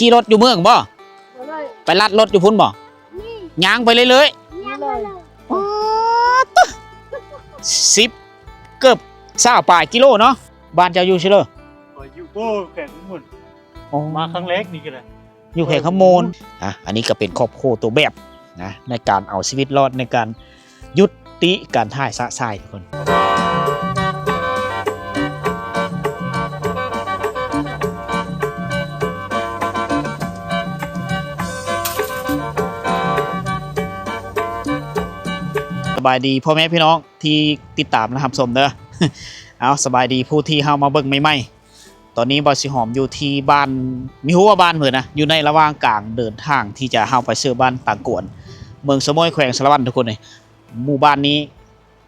ຂີ່ລົດຢູ່ເມືອງບໍ່? ບໍ່ໄດ້ ໄປລັດລົດຢູ່ພຸ້ນບໍ່? ນີ້ ຍ່າງໄປເລື້ອຍໆ? ນີ້ເລີຍ ປາດ ສິບ ເກືອບຊາວປາຍກິໂລເນາະ. ບ້ານເຈົ້າຢູ່ໃສເລີ? ຂ້ອຍຢູ່ ໂອ້ ແຂວງຄຳມ່ວນ. ອໍ ມາຄັ້ງແລກນີ້ກໍໄດ້ ຢູ່ແຂວງຄຳມ່ວນ. ອ່ະ ອັນນີ້ກໍເປັນຄອບຄົວຕົວແບບນະ ໃນການເອົາຊີວິດລອດ ໃນການ ຍຸຕິການຖ່າຍຊະຊາຍທຸກຄົນ. ສະບາຍດີພໍ່ແມ່ພີ່ນ້ອງທີ່ຕິດຕາມ ແລະ ຮັບຊົມເດີ. ເອົາ ສະບາຍດີຜູ້ທີ່ເຮົາມາເບິ່ງໃໝ່ໆ. ຕອນນີ້ບ່າວສີຫອມຢູ່ທີ່ບ້ານ ມີຮູ້ວ່າບ້ານເພິ່ນນະ ຢູ່ໃນລະຫວ່າງກາງເດີນທາງທີ່ຈະເຮົາໄປເຊີບ້ານຕາງກວນ ເມືອງສະໂໝຍ ແຂວງສາລະວັນ ທຸກຄົນເອີຍ. ໝູ່ບ້ານນີ້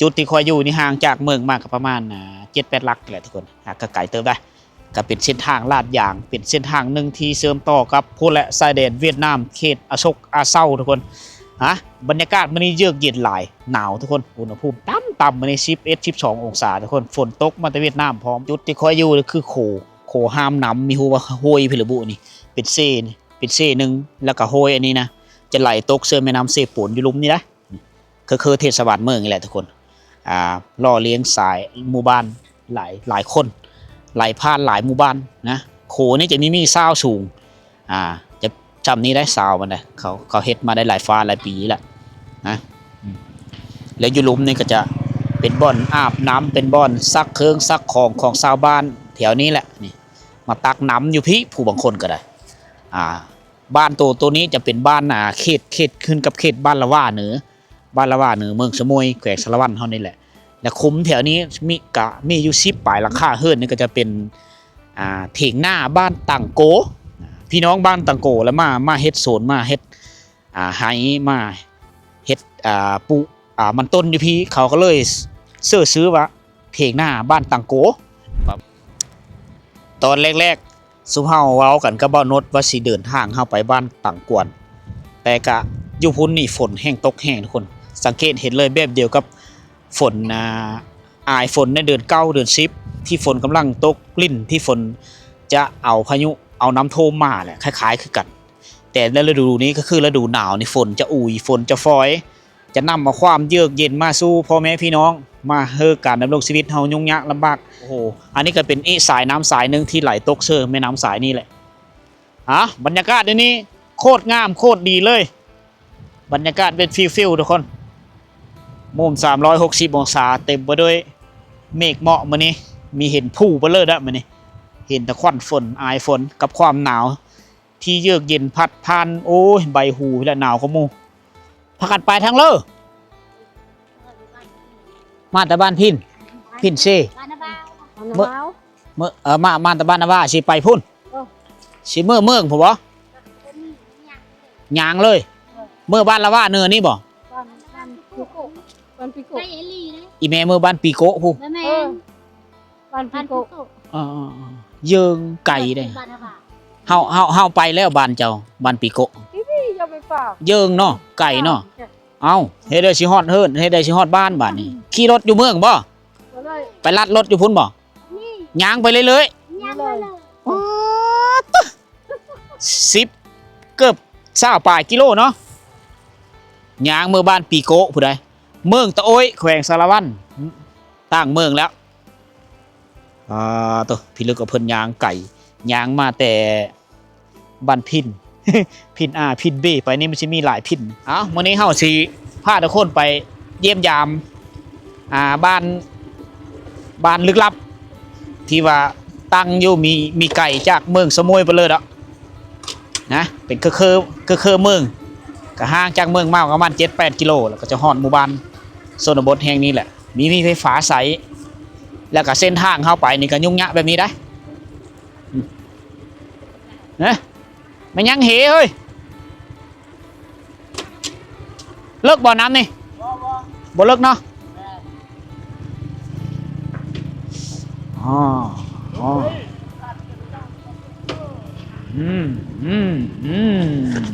ຈຸດທີ່ຂ້ອຍຢູ່ນີ້ຫ່າງຈາກເມືອງມາກໍປະມານ ອ່າ ເຈັດແປດຫຼັກແຫຼະທຸກຄົນ ຫາກກໍໄກເຕີບໄດ໋. ກໍເປັນເສັ້ນທາງລາດຢາງ ເປັນເສັ້ນທາງໜຶ່ງທີ່ເຊື່ອມຕໍ່ກັບພຸ້ນແຫຼະ ຊາຍແດນຫວຽດນາມ ເຂດອາສົກອາເຊົາທຸກຄົນ. ຮະ ບັນຍາກາດມື້ນີ້ເຢືອກເຢັນຫຼາຍ ໜາວທຸກຄົນ ອຸນຫະພູມຕ່ຳໆ ມື້ນີ້ສິບເອັດ ສິບສອງອົງສາທຸກຄົນ. ຝົນຕົກມາແຕ່ຫວຽດນາມພ້ອມ. ຈຸດທີ່ຂ້ອຍຢູ່ຄືໂຂ ໂຂຫ້າມນ້ຳ ມີຮູ້ວ່າຫ້ວຍພີລະບຸນີ້ ເປັນເຊ ເປັນເຊໜຶ່ງ ແລ້ວກໍຫ້ວຍອັນນີ້ນະ ຈະໄຫຼຕົກເຊິ່ງແມ່ນ້ຳເຊໂປນຢູ່ລຸ່ມນີ້ນະ. ຄື ຄືເທດສະບານເມືອງນີ້ແຫຼະທຸກຄົນ ອ່າ ຫຼໍ່ລ້ຽງສາຍໝູ່ບ້ານຫຼາຍ ຫຼາຍຄົນ ໄຫຼຜ່ານຫຼາຍໝູ່ບ້ານນະ. ໂຂນີ້ຈະມີ ມີຊາວສູງ ອ່າ ຈະຊ່ຳນີ້ໄດ້ ຊາວມັນໄດ້ ເຂົາ ເຂົາເຮັດມາໄດ້ຫຼາຍຟ້າຫຼາຍປີແລ້ວນະ. ອືມ ແລ້ວຢູ່ລຸ່ມນີ້ກໍຈະເປັນບ່ອນອາບນ້ຳ ເປັນບ່ອນຊັກເຄື່ອງຊັກຂອງຂອງຊາວບ້ານແຖວນີ້ແຫຼະ ນີ້ ມາຕັກນ້ຳຢູ່ພີ້ ຜູ້ບາງຄົນກໍໄດ້ ອ່າ ບ້ານໂຕ ໂຕນີ້ຈະເປັນບ້ານ ອ່າ ເຂດ ເຂດຂຶ້ນກັບເຂດບ້ານລະຫວ່າເໜືອ ບ້ານລະຫວ່າເໜືອ ເມືອງສະໂໝຍ ແຂວງສາລະວັນເຮົານີ້ແຫຼະ. ແລະ ຄຸ້ມແຖວນີ້ມີ ກະມີຢູ່ສິບປາຍຫຼັງຄາເຮືອນ ນີ້ກໍຈະເປັນ ອ່າ ຖຽງນາບ້ານຕັງໂກ. ພີ່ນ້ອງບ້ານຕັງໂກລະມາ ມາເຮັດສວນ ມາເຮັດ ອ່າ ໄຮ່ ມາເຮັດ ອ່າ ປູກ ອ່າ ມັນຕົ້ນຢູ່ພີ້ ເຂົາກໍເລີຍ ເອີ້ນຊື່ວ່າ ຖຽງນາບ້ານຕັງໂກ. ຕອນແລກໆ ຊຸມເຮົາເວົ້າກັນກັບບ່າວໂນດວ່າຊິເດີນທາງເຮົາໄປບ້ານຕັງກວນ ແຕ່ກະຢູ່ພຸ້ນນີ້ຝົນແຮງຕົກແຮງທຸກຄົນ ສັງເກດເຫັນເລີຍ ແບບດຽວກັບຝົນ ອ່າ ອາຍຝົນໃນເດືອນເກົ້າເດືອນສິບ ທີ່ຝົນກຳລັງຕົກລິນ ທີ່ຝົນຈະເອົາພາຍຸເອົານ້ຳຖ້ວມມາແຫຼະ ຄ້າຍໆຄືກັນ. ແຕ່ໃນລະດູນີ້ກໍຄືລະດູໜາວນີ້ ຝົນຈະອຸຍ ຝົນຈະຟອຍ ຈະນຳເອົາຄວາມເຢືອກເຢັນມາສູ່ພໍ່ແມ່ພີ່ນ້ອງ ມາເຮີການດຳລົງຊີວິດເຮົາຫຍຸ້ງຍາກລຳບາກ. ໂອ້ໂຫ ອັນນີ້ກໍເປັນອີກສາຍນ້ຳສາຍໜຶ່ງທີ່ໄຫຼຕົກເຊີແມ່ນ້ຳສາຍນີ້ແຫຼະ. ອ່າ ບັນຍາກາດດຽວນີ້ໂຄດງາມໂຄດດີເລີຍ ບັນຍາກາດເປັນຟິວໆ ທຸກຄົນ ມຸມສາມຮ້ອຍຫົກສິບອົງສາ ເຕັມໄປດ້ວຍເມກເໝາະມື້ນີ້ ມີເຫັນພູເບີເລີດະມື້ນີ້ ເຫັນແຕ່ຄວັນຝົນ ອາຍຝົນ ກັບຄວາມໜາວທີ່ເຢືອກເຢັນພັດຜ່ານ. ໂອ້ຍ ໃບຫູແຫຼະ ໜາວກວ່າໝູ່. ພາກັນໄປທາງເລີ? ມາແຕ່ບ້ານພິນ ພິນເຊ ບ້ານນາບາວ ບ້ານນາບາວ ເອີ ມາ ມາແຕ່ບ້ານນາບາວ ຊິໄປພຸ້ນ ເອີ ຊິເມືອເມືອງພຸ້ນບໍ່? ຍ່າງເລີຍ ເອີ ເມືອບ້ານລະວາເໜືອນີ້ບໍ່? ບ້ານ ບ້ານປີໂກ ບ້ານປີໂກ ໄກອີ່ຫຼີເດ້ ອີ່ແມ່ເມືອບ້ານປີໂກພຸ້ນ ແມ່ນ ເອີ ບ້ານປີໂກ ເອີ ເອີ ເອີ ເຢິງໄກເດ້ ບ້ານນາບາວ ເຮົາ ເຮົາ ເຮົາໄປແລ້ວບ້ານເຈົ້າ ບ້ານປີໂກ ເຢິງເນາະ ໄກເນາະ. ເອົ້າ ເຮັດໃດຊິຮອດເຮືອນ ເຮັດໃດຊິຮອດບ້ານບາດນີ້ ຂີ່ລົດຢູ່ເມືອງບໍ່? ບໍ່ໄດ້ ໄປລັດລົດຢູ່ພຸ້ນບໍ່? ນີ້ ຍ່າງໄປເລື້ອຍໆ? ຍ່າງໄປເລີຍ ປາດ ສິບ ເກືອບຊາວປາຍກິໂລເນາະ ຍ່າງເມືອບ້ານປີໂກະຜູ້ໃດ ເມືອງຕະໂອ້ຍ ແຂວງສາລະວັນ ຕ່າງເມືອງແລ້ວ. ອ່າ ໂຕ ພິລຶກວ່າເພິ່ນຍ່າງໄກ ຍ່າງມາແຕ່ບ້ານພິນ ພິນ ອາ ພິນ ເບ ໄປນີ້ມັນຊິມີຫຼາຍພິນ. ເອົ້າ ມື້ນີ້ເຮົາຊິພາທຸກຄົນໄປຢ້ຽມຢາມ ອ່າ ບ້ານ ບ້ານລຶກລັບ ທີ່ວ່າຕັ້ງຢູ່ມີ ມີໄກຈາກເມືອງສະໂໝຍໄປເລີຍດອກນະ ເປັນເຄືອ ເຄືອ ເຄືອເມືອງ ກະຫ່າງຈາກເມືອງມາປະມານເຈັດແປດກິໂລ ແລ້ວກໍຈະຮອດໝູ່ບ້ານຊົນນະບົດແຫ່ງນີ້ແຫຼະ ມີ ມີໄຟຟ້າໃຊ້ ແລ້ວກໍເສັ້ນທາງເຮົາໄປນີ້ກໍຫຍຸ້ງຍາກແບບນີ້ໄດ໋. ເອີ ແມ່ນຫຍັງເຫເຮີ້ຍ? ເລິກບໍ່ນ້ຳນີ້? ບໍ່ ບໍ່ ບໍ່ເລິກເນາະ. ອໍ ອໍ ອືມ ອືມ ອືມ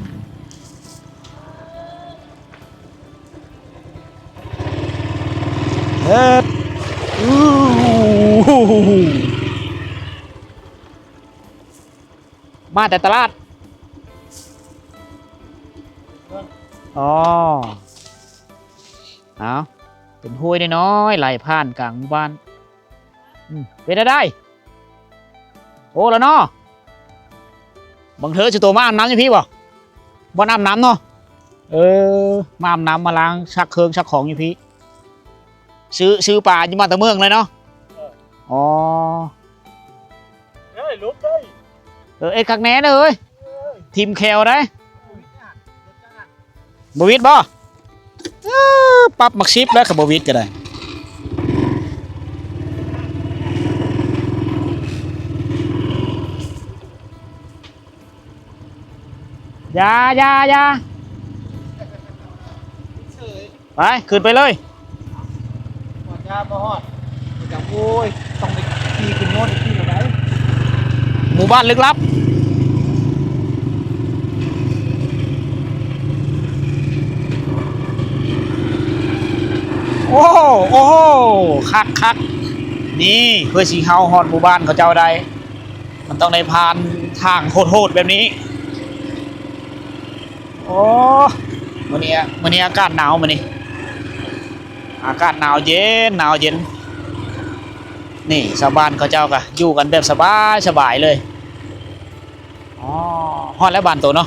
ເອີ ອູ ມາແຕ່ຕະຫຼາດ ອໍ ເອົາ ເປັນຫ້ວຍນ້ອຍໆ ໄຫຼຜ່ານກາງໝູ່ບ້ານ. ອືມ ເປັນແນວໃດ? ໂອ້ລະເນາະ ບັງເທີຊິໂຕມາອາບນ້ຳຢູ່ພີ້ບໍ່? ບ່ອນອາບນ້ຳເນາະ. ເອີ ມາອາບນ້ຳ ມາລ້າງຊັກເຄື່ອງຊັກຂອງຢູ່ພີ້. ຊື້ ຊື້ປາຢູ່ມາແຕ່ເມືອງເລີຍເນາະ. ເອີ ອໍ ເອີຍ ຫຼົບໄດ້ ເອີ ເອັດຄັກແນ່ເດີເອີຍ. ເອີຍ ຖິ້ມແຂ້ວໄດ໋. ບໍ່ຫວິດບໍ່? ເອີ ປັບໝາກສິບແລ້ວ ຄັນບໍ່ຫວິດກໍໄດ້. ຢ່າ ຢ່າ ຢ່າ ໄປ ຂຶ້ນໄປເລີຍ. ກວ່າຈະມາຮອດ ກວ່າຈະ ໂອ້ຍ ຕ້ອງໄດ້ຂີ່ຂຶ້ນຮອດ ຂີ່ແນວໃດ? ໝູ່ບ້ານລຶກລັບ. ໂອ້ ໂອ້ໂຫ ຄັກໆ ນີ້ ເພື່ອຊິເຮົາຮອດໝູ່ບ້ານເຂົາເຈົ້າໄດ້ ມັນຕ້ອງໄດ້ຜ່ານທາງໂຫດໆແບບນີ້. ໂອ້ ມື້ນີ້ ມື້ນີ້ອາກາດໜາວ ມື້ນີ້ອາກາດໜາວເຢັນ ໜາວເຢັນ. ນີ້ຊາວບ້ານເຂົາເຈົ້າກະຢູ່ກັນແບບສະບາຍ ສະບາຍເລີຍ. ອໍ ຮອດແລ້ວບ້ານໂຕເນາະ.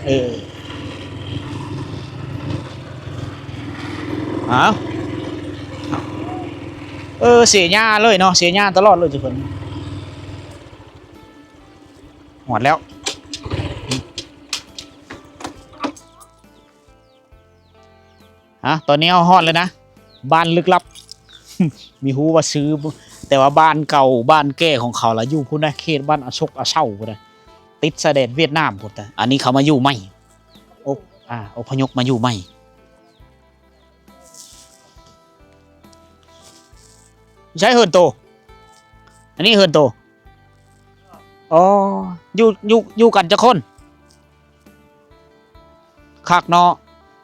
ເອີ ເອົາ ເອີ ເສຍຫຍ້າເລີຍເນາະ ເສຍຫຍ້າຕະຫຼອດເລີຍຈຸເພິ່ນ. ຮອດແລ້ວ. ຮະ ຕອນນີ້ເຮົາຮອດແລ້ວນະ ບ້ານລຶກລັບ. ມີຮູ້ວ່າຊື່ ແຕ່ວ່າບ້ານເກົ່າ ບ້ານແກ່ຂອງເຂົາລະຢູ່ພຸ້ນນະ ເຂດບ້ານອາສົກອາເຊົາພຸ້ນນະ ຕິດຊາຍແດນຫວຽດນາມພຸ້ນນະ. ອັນນີ້ເຂົາມາຢູ່ໃໝ່ ອົບ ອ່າ ອົບພະຍົບມາຢູ່ໃໝ່. ໃສເຮືອນໂຕ? ອັນນີ້ເຮືອນໂຕ? ອໍ ຢູ່ ຢູ່ ຢູ່ກັນຈັກຄົນ? ຄັກເນາະ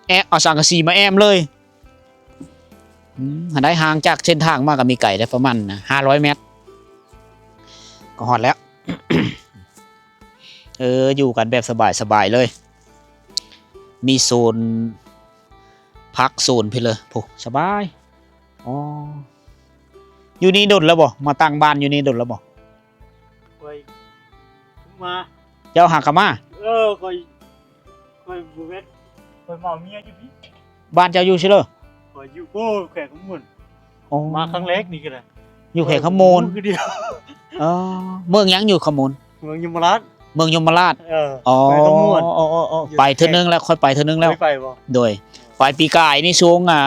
ແອະ ເອົາສັງກະສີມາແອ້ມເລີຍ. ອືມ ຫັ້ນໄດ໋ ຫ່າງຈາກເສັ້ນທາງມາກໍມີໄກໄດ໋ ປະມານຫ້າຮ້ອຍແມັດ ກໍຮອດແລ້ວ. ເອີ ຢູ່ກັນແບບສະບາຍໆເລີຍ ມີໂຊນ ພັກໂຊນພີ້ເລີຍ ໂອ້ ສະບາຍ. ອໍ ຢູ່ນີ້ດົນແລ້ວບໍ່? ມາຕັ້ງບ້ານຢູ່ນີ້ດົນແລ້ວບໍ່? ຂ້ອຍເພິ່ງມາ. ເຈົ້າຫາກະມາ? ເອີ ຂ້ອຍ ຂ້ອຍບໍ່ແມ່ນ ຂ້ອຍມາເອົາເມຍຢູ່ພີ້. ບ້ານເຈົ້າຢູ່ໃສເລີ? ຂ້ອຍຢູ່ ໂອ້ ແຂວງຄຳມ່ວນ. ອໍ ມາຄັ້ງແລກນີ້ກໍໄດ້ ຢູ່ແຂວງຄຳມ່ວນ ມື້ດຽວ. ອໍ ເມືອງຫຍັງຢູ່ຄຳມ່ວນ? ເມືອງຍົມມະລາດ. ເມືອງຍົມມະລາດ. ເອີ ອໍ ແຂວງຄຳມ່ວນ. ອໍ ໄປເທື່ອໜຶ່ງແລ້ວ ຂ້ອຍໄປເທື່ອໜຶ່ງແລ້ວ. ເຄີຍໄປບໍ່? ໂດຍ ໄປປີກາຍນີ້ ຊ່ວງ ອ່າ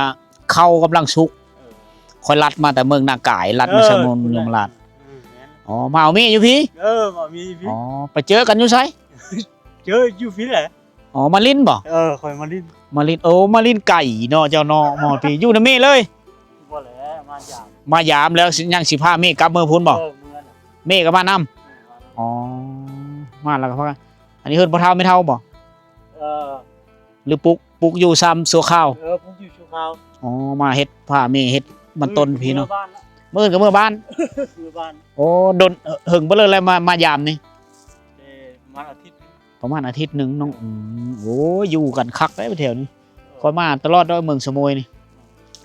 ເຂົ້າກຳລັງສຸກ. ເອີ ຂ້ອຍລັດມາແຕ່ເມືອງນາກາຍ ລັດມາ ເອີ ໃສ່ເມືອງ ພຸ້ນແຫຼະ ຍົມມະລາດ. ເອີ ແມ່ນ. ອໍ ມາເອົາເມຍຢູ່ພີ້? ເອີ ມາເອົາເມຍຢູ່ພີ້. ອໍ ໄປເຈີກັນຢູ່ໃສ? ເຈີຢູ່ພີ້ແຫຼະ. ອໍ ມາຫຼິ້ນບໍ່? ເອີ ຂ້ອຍມາຫຼິ້ນ ມາຫຼິ້ນ. ໂອ້ ມາຫຼິ້ນໄກເນາະ ເຈົ້າເນາະ ມາຮອດພີ້ ຢູ່ນຳເມເລີຍ? ບໍ່ແຫຼະ ມາຢາມ ມາຢາມແລ້ວ ຊິ ຍັງຊິພາເມກັບເມືອພຸ້ນບໍ່? ເອີ ເມືອນະ ເມກໍມານຳ. ເອີ ມານຳ. ອໍ ມາແລ້ວກໍພາກັນ. ອັນນີ້ເຮືອນພໍ່ເຖົ້າແມ່ເຖົ້າບໍ່? ເອີ ຫຼືປຸກ ປຸກຢູ່ຊ້ຳຊົ່ວຄາວ? ເອີ ປຸກຢູ່ຊົ່ວຄາວ. ອໍ ມາເຮັດ ພາເມເຮັດມັນຕົ້ນພີ້ເນາະ. ມື້ອື່ນກໍເມືອບ້ານ. ມື້ອື່ນກໍເມືອບ້ານ. ເມືອບ້ານ. ໂອ້ ດົນ ເຫິງປານໃດແລ້ວ ມາ ມາຢາມນີ້? ເອີ ປະມານອາທິດ. ປະມານອາທິດໜຶ່ງເນາະ. ອືມ ໂອ້ຍ ຢູ່ກັນຄັກເດ້ແຖວນີ້. ເອີ ຂ້ອຍມາຕະຫຼອດດອກ ເມືອງສະໂໝຍນີ້.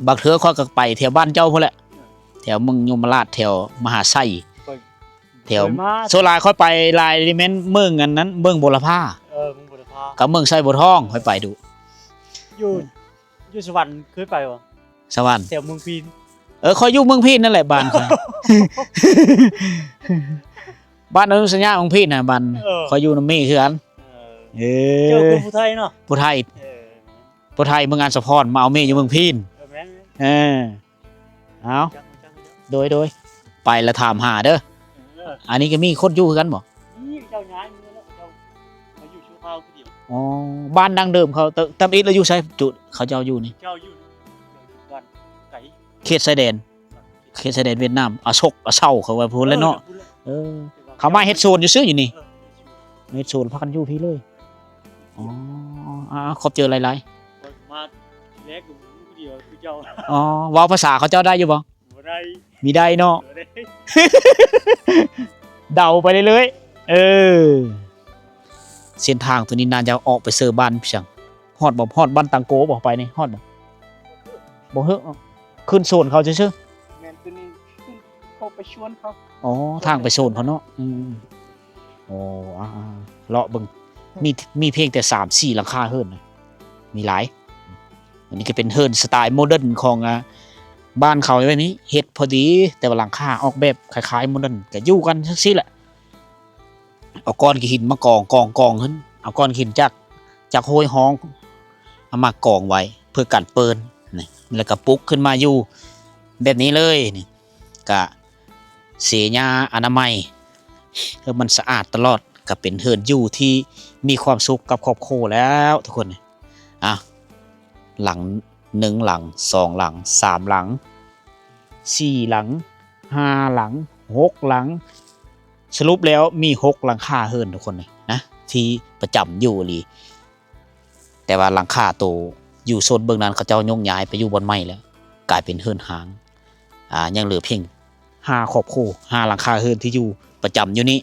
ບາງເທື່ອຂ້ອຍກໍໄປແຖວບ້ານເຈົ້າພຸ້ນແຫຼະ ເອີ ແຖວເມືອງຍົມມະລາດ ແຖວມະຫາໄຊ. ຂ້ອຍ ແຖວ ເຄີຍມາ ສ່ວນຫຼາຍຂ້ອຍໄປຫຼາຍນີ້ແມ່ນເມືອງອັນນັ້ນ ເມືອງບົວລະພາ. ເອີ ເມືອງບົວລະພາ ກັບເມືອງໄຊບົວທອງ ຂ້ອຍໄປດຸ. ຢູ່ ຢູ່ສະຫວັນເຄີຍໄປບໍ່? ສະຫວັນ ແຖວເມືອງພີນ. ເອີ ຂ້ອຍຢູ່ເມືອງພີນນັ້ນແຫຼະ ບ້ານຂ້ອຍ. ບ້ານອະນຸສັນຍາເມືອງພີນນະ ບ້ານ ເອີ ຂ້ອຍຢູ່ນຳເມຄືກັນ. ເອີ ເອີ ເຈົ້າຄືຜູ້ໄທເນາະ? ຜູ້ໄທ. ເອີ ຜູ້ໄທເມືອງອາດສະພອນ ມາເອົາເມຢູ່ເມືອງພີນ. ເອີ ແມ່ນ. ເອີ ເອົາ ໂດຍ ໂດຍ ໄປລະຖາມຫາເດີ. ເອີ ອັນນີ້ກໍມີຄົນຢູ່ຄືກັນບໍ່? ມີ ເຂົາເຈົ້າຍ້າຍເມືອແລ້ວ ເຂົາເຈົ້າມາຢູ່ຊົ່ວຄາວຜູ້ດຽວ. ອໍ ບ້ານດັ້ງເດີມເຂົາ ຕະ ຕຳອິດລະຢູ່ໃສ? ຈຸດເຂົາເຈົ້າຢູ່ນີ້ ເຈົ້າຢູ່ ຢູ່ບ້ານໄກ ເຂດຊາຍແດນ. ເຂດຊາຍແດນຫວຽດນາມ ອາສົກອາເຊົາ ເຂົາວ່າພຸ້ນແຫຼະເນາະ. ເອີ ເອີ ເຂົາມາເຮັດສວນຢູ່ຊື່ຢູ່ນີ້. ເອີ ເຮັດສວນ ພາກັນຢູ່ພີ້ເລີຍ. ອໍ ອ່າ ຂອບໃຈຫຼາຍໆ. ມາແລກກໍບໍ່ຮູ້ຜູ້ດຽວຄືເຈົ້າ. ອໍ ເວົ້າພາສາເຂົາເຈົ້າໄດ້ຢູ່ບໍ່? ບໍ່ໄດ້. ມີໄດ້ເນາະ. ບໍ່ໄດ້. ເດົາໄປເລື້ອຍໆ. ເອີ ເສັ້ນທາງໂຕນີ້ໜ້າຈະອອກໄປເຊີບ້ານພຽງ ຮອດບໍ່? ຮອດບ້ານຕັງໂກບໍ່? ໄປນີ້ຮອດບໍ່? ບໍ່ເຮີ້ເນາະ ຂຶ້ນໂຊນເຂົາຊື່ໆ. ແມ່ນ ຕົວນີ້ຂຶ້ນເຂົ້າໄປຊວນເຂົາ. ອໍ ທາງໄປໂຊນເຂົາເນາະ. ອືມ ໂອ້ ອ່າ ເລາະເບິ່ງ ມີ ມີພຽງແຕ່ສາມສີ່ຫຼັງຄາເຮືອນນະ ມີຫຼາຍ. ອັນນີ້ກໍເປັນເຮືອນສະໄຕໂມເດີນຂອງ ອ່າ ບ້ານເຂົາແບບນີ້ ເຮັດພໍດີ ແຕ່ວ່າຫຼັງຄາອອກແບບຄ້າຍໆໂມເດີນ ກໍຢູ່ກັນຈັ່ງຊີ້ແຫຼະ. ເອົາກ້ອນຂີ້ຫີນມາກອງ ກອງ ກອງຂຶ້ນ ເອົາກ້ອນຂີ້ຫີນຈາກ ຈາກຫ້ວຍຮອງ ເອົາມາກອງໄວ້ເພື່ອກັນເປື້ອນນີ້ ແລ້ວກໍປຸກຂຶ້ນມາຢູ່ແບບນີ້ເລີຍນີ້. ກະເສຍຫຍ້າອະນາໄມໃຫ້ມັນສະອາດຕະຫຼອດ ກະເປັນເຮືອນຢູ່ທີ່ມີຄວາມສຸກກັບຄອບຄົວແລ້ວທຸກຄົນ. ອ່ະ ຫຼັງ ໜຶ່ງຫຼັງ ສອງຫຼັງ ສາມຫຼັງ ສີ່ຫຼັງ ຫ້າຫຼັງ ຫົກຫຼັງ ສະຫຼຸບແລ້ວມີຫົກຫຼັງຄາເຮືອນທຸກຄົນນະ ທີ່ປະຈຳຢູ່ອີ່ຫຼີ. ແຕ່ວ່າຫຼັງຄາໂຕຢູ່ໂຊນເບື້ອງນັ້ນ ເຂົາເຈົ້າຍົກຍ້າຍໄປຢູ່ບ່ອນໃໝ່ແລ້ວ ກາຍເປັນເຮືອນຮ້າງ. ອ່າ ຍັງເຫຼືອພຽງຫ້າຄອບຄົວ ຫ້າຫຼັງຄາເຮືອນທີ່ຢູ່ປະຈຳຢູ່ນີ້.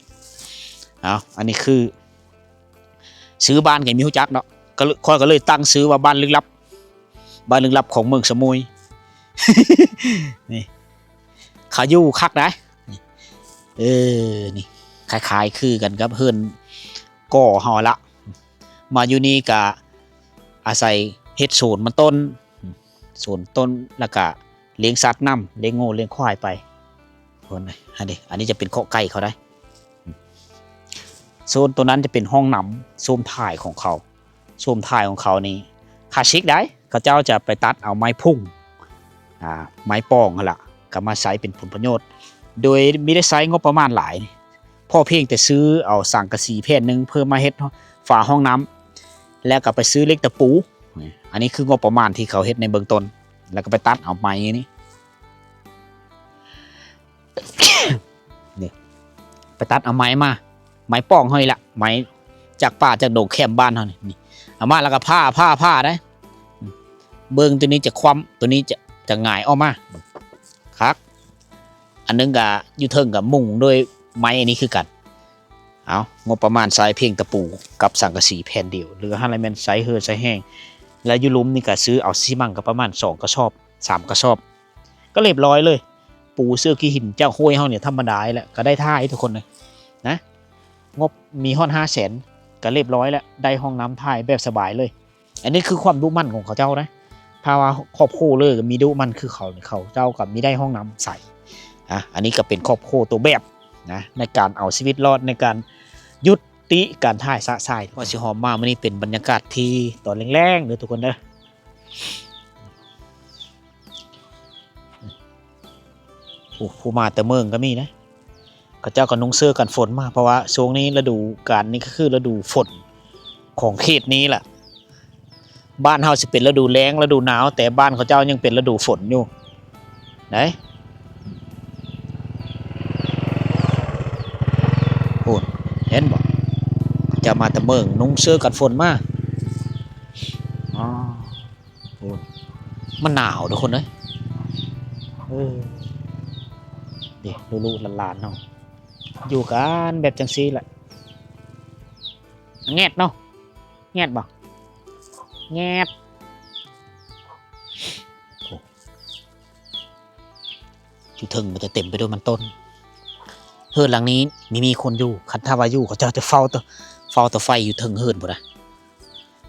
ເອົາ ອັນນີ້ຄື ຊື່ບ້ານກໍມີຮູ້ຈັກເນາະ ກໍເລີຍ ຂ້ອຍກໍເລີຍຕັ້ງຊື່ວ່າບ້ານລຶກລັບ ບ້ານລຶກລັບຂອງເມືອງສະໝຸຍ. ນີ້ ເຂົາຢູ່ຄັກໄດ໋. ເອີ ນີ້ ຄ້າຍໆຄືກັນກັບເຮືອນກໍເຮົາລະ ມາຢູ່ນີ້ກະອາໄສເຮັດສວນມັນຕົ້ນ ສວນຕົ້ນ ແລ້ວກະລ້ຽງສັດນຳ ລ້ຽງງົວລ້ຽງຄວາຍໄປ. ຄົນ ອັນນີ້ ອັນນີ້ຈະເປັນເຄາະໄກ່ເຂົາໄດ໋. ໂຊນໂຕນັ້ນຈະເປັນຫ້ອງນ້ຳ ໂຊນທ້າຍຂອງເຂົາ. ໂຊນທ້າຍຂອງເຂົານີ້ຄລາສສິກໄດ໋ ເຂົາເຈົ້າຈະໄປຕັດເອົາໄມ້ພຸ້ງ ອ່າ ໄມ້ປອງຫັ້ນລະ ກໍມາໃຊ້ເປັນຜົນປະໂຫຍດ ໂດຍບໍ່ໄດ້ໃຊ້ງົບປະມານຫຼາຍ ພໍພຽງແຕ່ຊື້ເອົາສັງກະສີແຜ່ນໜຶ່ງເພື່ອມາເຮັດຝາຫ້ອງນ້ຳ ແລ້ວກໍໄປຊື້ເຫຼັກຕະປູ. ອັນນີ້ຄືງົບປະມານທີ່ເຂົາເຮັດໃນເບື້ອງຕົ້ນ ແລ້ວກໍໄປຕັດເອົາໄມ້ນີ້ ນີ້ ໄປຕັດເອົາໄມ້ມາ ໄມ້ປອງເຮົານີ້ລະ ໄມ້ຈາກປ່າຈາກດົງແຄມບ້ານເຮົານີ້ ນີ້ ເອົາມາແລ້ວກໍຜ່າ ຜ່າ ຜ່າໄດ໋. ເບິ່ງ ໂຕນີ້ຈະຄວ່ຳ ໂຕນີ້ຈະ ຈະຫງາຍອອກມາ ຄັກ. ອັນໜຶ່ງກະຢູ່ເທິງກະມຸງດ້ວຍໄມ້ອັນນີ້ຄືກັນ. ເອົາ ງົບປະມານໃຊ້ພຽງຕະປູກັບສັງກະສີແຜ່ນດຽວ ເຫຼືອຫັ້ນລະແມ່ນໃຊ້ເຫື່ອໃຊ້ແຮງ ແລະ ຢູ່ລຸ່ມນີ້ກະຊື້ເອົາຊີມັງກະປະມານສອງກະສອບ ສາມກະສອບ ກໍລຽບຮ້ອຍເລີຍ. ປູເສື່ອຂີ້ຫີນຈາກຫ້ວຍເຮົານີ້ທຳມະດາແຫຼະ ກໍໄດ້ທ່າອີກທຸກຄົນເອີຍນະ ງົບມີຮອດຫ້າແສນ ກໍລຽບຮ້ອຍແລ້ວ ໄດ້ຫ້ອງນ້ຳຖ່າຍແບບສະບາຍເລີຍ. ອັນນີ້ຄືຄວາມດຸໝັ່ນຂອງເຂົາເຈົ້ານະ ຖ້າວ່າຄອບຄົວເລີຍກໍມີດຸໝັ່ນຄືເຂົາ ເຂົາເຈົ້າກໍມີໄດ້ຫ້ອງນ້ຳໃສ. ອ່າ ອັນນີ້ກໍເປັນຄອບຄົວຕົວແບບນະ ໃນການເອົາຊີວິດລອດ ໃນການຢຸດຕິການຖ່າຍຊະຊາຍ. ວ່າຊິຫອມມາມື້ນີ້ເປັນບັນຍາກາດທີ່ຕອນແລງໆເດີທຸກຄົນເດີ. ໂອ້ ຜູ້ມາແຕ່ເມືອງກໍມີນະ ເຂົາເຈົ້າກໍນຸ່ງເສື້ອກັນຝົນມາ ເພາະວ່າຊ່ວງນີ້ລະດູການນີ້ກໍຄືລະດູຝົນຂອງເຂດນີ້ແຫຼະ. ບ້ານເຮົາຊິເປັນລະດູແລ້ງ ລະດູໜາວ ແຕ່ບ້ານເຂົາເຈົ້າຍັງເປັນລະດູຝົນຢູ່ໄດ໋. ໂອ້ ເຫັນບໍ່ ເຂົາເຈົ້າມາແຕ່ເມືອງນຸ່ງເສື້ອກັນຝົນມາ. ອໍ ໂອ້ ມັນໜາວທຸກຄົນເອີຍ. ເອີ ເດ້ ລູກໆຫຼານໆເຮົາຢູ່ກັນແບບຈັ່ງຊີ້ແຫຼະ. ແງດເນາະ ແງດບໍ່ ແງດ. ໂອ້ ຢູ່ເທິງມັນຈະເຕັມໄປດ້ວຍມັນຕົ້ນ. ເຮືອນຫຼັງນີ້ມີ ມີຄົນຢູ່ ຄັນຖ້າວ່າຢູ່ ເຂົາເຈົ້າຈະເຝົ້າເຕົາ ເຝົ້າເຕົາໄຟຢູ່ເທິງເຮືອນພຸ້ນນະ.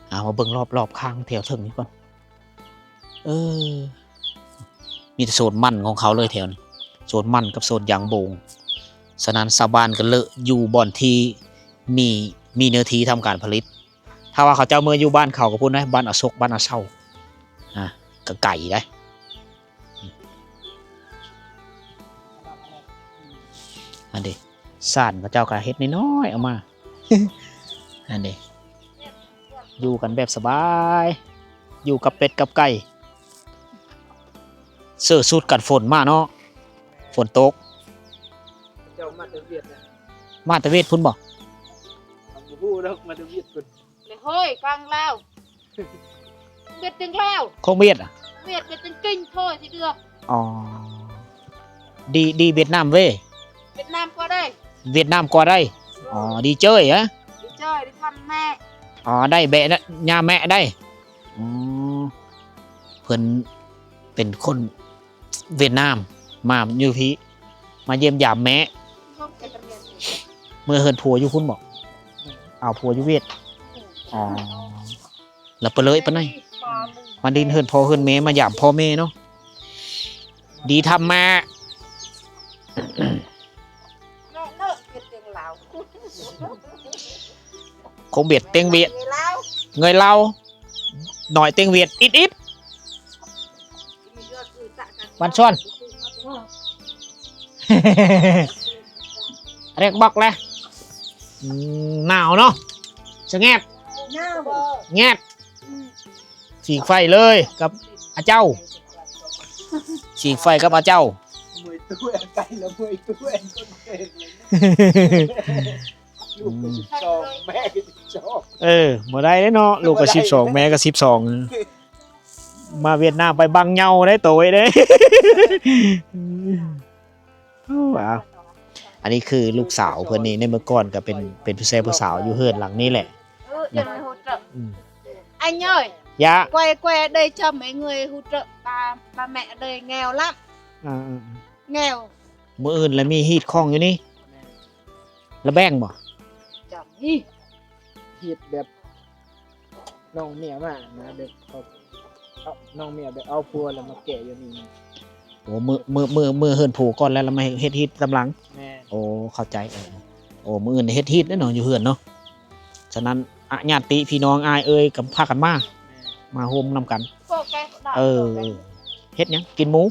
ເອົາ ມາເບິ່ງລອບໆຂ້າງແຖວເທິງນີ້ກ່ອນ. ເອີ ມີແຕ່ໂຊນມັນຂອງເຂົາເລີຍແຖວນີ້ ໂຊນມັນກັບໂຊນຢາງໂບງ. ສະນັ້ນຊາວບ້ານກໍເລີກຢູ່ບ່ອນທີ່ມີ ມີເນື້ອທີ່ທຳການຜະລິດ. ຖ້າວ່າເຂົາເຈົ້າເມືອຢູ່ບ້ານເຂົາກໍພຸ້ນນະ ບ້ານອາສົກ ບ້ານອາເຊົາ ອ່າ ກໍໄກໄດ໋. ອັນເດ ສານເຂົາເຈົ້າກໍເຮັດນ້ອຍໆອອກມາ. ອັນເດ ຢູ່ກັນແບບສະບາຍ ຢູ່ກັບເປັດກັບໄກ່ ເສື້ອສູດກັນຝົນມາເນາະ ຝົນຕົກ. ເຈົ້າມາແຕ່ຫວຽດນະ ມາແຕ່ຫວຽດພຸ້ນບໍ່? ເຮົາບໍ່ຮູ້ດອກ ມາແຕ່ຫວຽດພຸ້ນ. ເລີຍເຮີ້ຍ ຟັງລາວ ຫວຽດຈັ່ງລາວ ຂອງຫວຽດອະ ຫວຽດກໍຈັ່ງກິງໂທຊິເທື່ອ. ອໍ ດີ ດີຫວຽດນາມເວີຍ ຫວຽດນາມກວ່າໄດ້ ຫວຽດນາມກວ່າໄດ້. ອໍ ດີເຈີຍອະ ດີເຈີຍ ດີທຳແມ່. ອໍ ໄດ້ແບະນະ ຍາແມະໄດ້. ເພິ່ນເປັນຄົນຫວຽດນາມ ມາຢູ່ພີ້ ມາຢ້ຽມຢາມແມ່. ເມືອເຮືອນຜົວຢູ່ພຸ້ນບໍ? ເອົາຜົວຢູ່ຫວຽດ. ອໍ ແລ້ວໄປເລີຍປານໃດ ມາດິນເຮືອນພໍ່ເຮືອນແມ່ ມາຢາມພໍ່ແມ່ເນາະ. ດີທຳມາ ຄົງຫວຽດເຕັງຫວຽດ ເງີຍລາວ ໜ້ອຍເຕັງຫວຽດອິດໆ. ວັນຊວນ ເຣກບັອກແລະ ອືມ ໜາວເນາະ ສະແງບ ແງບ ຝີງໄຟເລີຍກັບອາເຈົ້າ ຝີງໄຟກັບອາເຈົ້າ. ລູກກໍສິບສອງ ແມ່ກໍສິບສອງ ເອີ ບໍ່ໄດ້ເດ້ເນາະ ລູກກໍສິບສອງ ແມ່ກໍສິບສອງ ມາຫວຽດນາມໄປບັງເຍົາໄດ້ໂຕເດ້. ໂອ້ ອ້າວ ອັນນີ້ຄືລູກສາວເພິ່ນນີ້ ໃນເມື່ອກ່ອນກໍເປັນ ເປັນຜູ້ຊາຍຜູ້ສາວຢູ່ເຮືອນຫຼັງນີ້ແຫຼະ. ອືມ Anh ơi, dạ. Quay, quay đây cho mấy người hỗ trợ, bà, bà mẹ ở đây nghèo lắm. ເອີ ເອີ ເອີ nghèo. ມື້ອື່ນລະມີຮີດຂອງຢູ່ນີ້ ລະແບ່ງບໍ່? ຈັກມີ ຮີດແບບນ້ອງເມຍມານະ ແບບເຂົາ ເອົາ ນ້ອງເມຍແບບເອົາຜົວລະມາແກ່ຢູ່ນີ້. ໂອ້ ມື້ ມື້ ມື້ ມື້ເຮືອນຜູກ່ອນ ແລ້ວລະມາເຮັດ ເຮັດຮີດຕາມຫຼັງ. ແມ່ນ. ໂອ້ ເຂົ້າໃຈ. ເອີ ໂອ້ ມື້ອື່ນເຮັດຮີດເດ້ເນາະ ຢູ່ເຮືອນເນາະ. ສະນັ້ນ ອະ ຍາດຕິພີ່ນ້ອງອ້າຍເອີຍກໍພາກັນມາ ແມ່ນ ມາໂຮມນຳກັນ. ເອີ ເຮັດຫຍັງ? ກິນໝູ?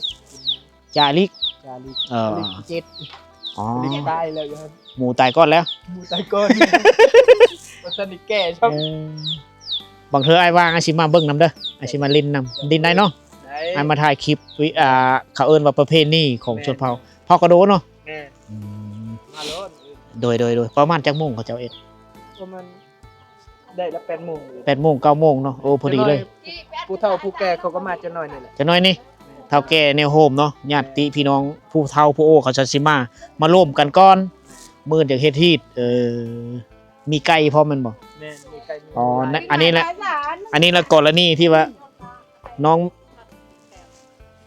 ຈາລິກ ຈາລິກ ເອີ ຈາລິກເຈັດ. ອໍ ຈາລິກຕາຍແລ້ວຢູ່ຫັ້ນ ໝູຕາຍກ່ອນແລ້ວ ໝູຕາຍກ່ອນ ບໍ່ທັນໄດ້ແກ່ຊ້ຳ. ເອີ ບາງເທື່ອອ້າຍວ່າງ ອ້າຍຊິມາເບິ່ງນຳເດີ ອ້າຍຊິມາຫຼິ້ນນຳ. ຫຼິ້ນໄດ້ເນາະ? ໄດ້. ອ້າຍມາຖ່າຍຄລິບ ວິ ອ່າ ເຂົາເອີ້ນວ່າປະເພນີຂອງ ແມ່ນ ຊົນເຜົ່າ ເຜົ່າກະໂດເນາະ? ແມ່ນ. ອືມ ມາໂລດ. ໂດຍ ໂດຍ ໂດຍ. ປະມານຈັກໂມງເຂົາເຈົ້າເຮັດ? ປະມານ ໄດ້ລະແປດໂມງ ແປດໂມງ ເກົ້າໂມງເນາະ. ໂອ້ ພໍດີເລີຍ. ຜູ້ເຖົ້າຜູ້ແກ່ເຂົາກໍມາຈັກໜ້ອຍນີ້ແຫຼະ ຈັກໜ້ອຍນີ້. ແມ່ນ. ເຖົ້າແກ່ແນວໂຮມເນາະ ຍາດຕິພີ່ນ້ອງ ຜູ້ເຖົ້າຜູ້ໂອເຂົາເຈົ້າຊິມາ ມາລວມກັນກ່ອນ ມື້ອື່ນຈັ່ງເຮັດຮີດ. ເອີ ມີໄກ່ພ້ອມແມ່ນບໍ່? ແມ່ນ ມີໄກ່. ອໍ ອັນນີ້ແຫຼະ ອັນນີ້ລະກໍລະນີທີ່ວ່ານ້ອງ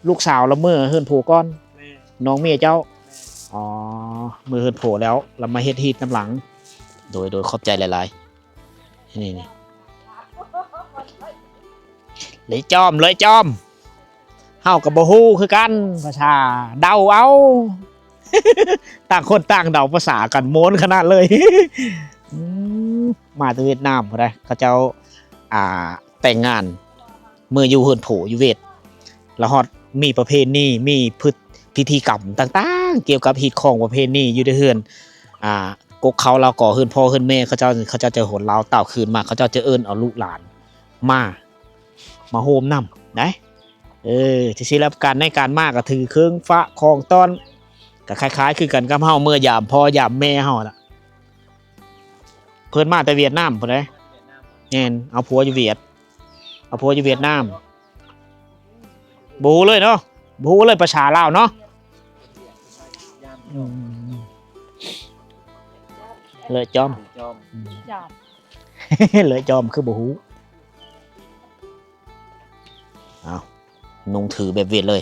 ລູກສາວລະເມືອເຮືອນຜົວກ່ອນ. ແມ່ນ. ນ້ອງເມຍເຈົ້າ. ແມ່ນ. ອໍ ເມືອເຮືອນຜົວແລ້ວ ລະມາເຮັດຮີດນຳຫຼັງ. ໂດຍ ໂດຍ ຂອບໃຈຫຼາຍໆ. ນີ້ ນີ້ ເລີຍຈອມ ເລີຍຈອມ ເຮົາກໍບໍ່ຮູ້ຄືກັນ ພາສາເດົາເອົາ ຕ່າງຄົນຕ່າງເດົາພາສາກັນ ມ່ວນຂະໜາດເລີຍ. ອືມ ມາແຕ່ຫວຽດນາມພຸ້ນໃດ ເຂົາເຈົ້າ ອ່າ ແຕ່ງງານ ເມືອຢູ່ເຮືອນຜົວຢູ່ຫວຽດ ລະຮອດມີປະເພນີ ມີພຶດ ພິທີກຳຕ່າງໆ ກ່ຽວກັບຮີດຄອງປະເພນີຢູ່ໃນເຮືອນ ອ່າ ກົກເຂົາລາວກໍ ເຮືອນພໍ່ເຮືອນແມ່ເຂົາເຈົ້າ ເຂົາເຈົ້າຈະໂຫນລາວຕ່າວຄືນມາ ເຂົາເຈົ້າຈະເອີ້ນເອົາລູກຫຼານມາ ມາໂຮມນຳໄດ໋. ເອີ ຈັ່ງຊີ້ລະ ການໃນການມາກໍຖືເຄື່ອງຝາກຂອງຕ້ອນ ກໍຄ້າຍໆຄືກັນກັບເຮົາເມືອຢາມພໍ່ຢາມແມ່ເຮົາລະ. ເພິ່ນມາແຕ່ຫວຽດນາມພຸ້ນເດ້. ແມ່ນ ເອົາຜົວຢູ່ຫວຽດ ເອົາຜົວຢູ່ຫວຽດນາມ. ບໍ່ຮູ້ເລີຍເນາະ ບໍ່ຮູ້ເລີຍພາສາລາວເນາະ. ອືມ ເລີຍຈອມ ຈອມ ອືມ ຈອມ ເລີຍຈອມຄືບໍ່ຮູ້. ເອົາ ນຸ່ງຖືແບບຫວຽດເລີຍ.